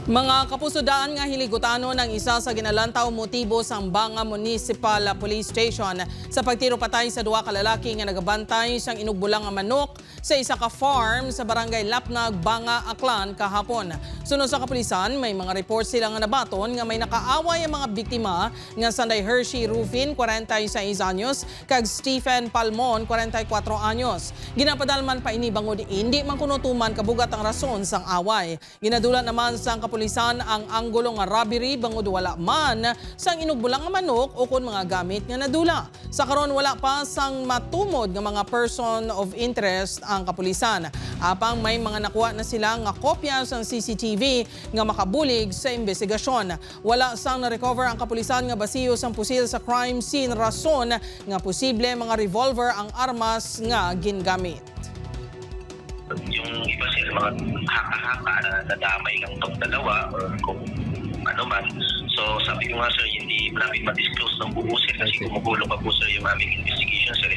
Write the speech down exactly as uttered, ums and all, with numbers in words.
Mga kapuso, daan nga hiligutanon ang isa sa ginalantaw motibo sang Banga Municipal Police Station sa pagtiro patay sa duha ka lalaki nga nagabantay sang inugbolang nga manok sa isa ka farm sa Barangay Lapnag, Banga, Aklan kahapon. Suno sa kapulisan, may mga report sila nga nabaton nga may nakaaway ang mga biktima nga sanday Hershey Rufin, kwarenta y seis anyos, kag Stephen Palmon, kwarenta y kuwatro anyos. Ginapadalman pa ini bangod indi man kuno tuman kabugat ang rason sang away. Ginadula naman sang kapulisan ang anggulo nga robbery bangod wala man sang inugbolang nga manok ukon mga gamit nga nadula. Sa karon, wala pa sang matumod nga mga person of interest ang kapulisan. Apang may mga nakuha na sila nga kopya sang C C T V nga makabulig sa imbestigasyon. Wala sang na-recover ang kapulisan nga basiyo sang pusil sa crime scene, rason nga posible mga revolver ang armas nga gingamit. Yung iba, sir, mga haka-haka na nadamay lang tong dalawa or kung ano man. So, sabi ko nga, sir, hindi namin ma-disclose ng buo, sir, kasi gumugulo pa po, sir, yung aming investigation, sir.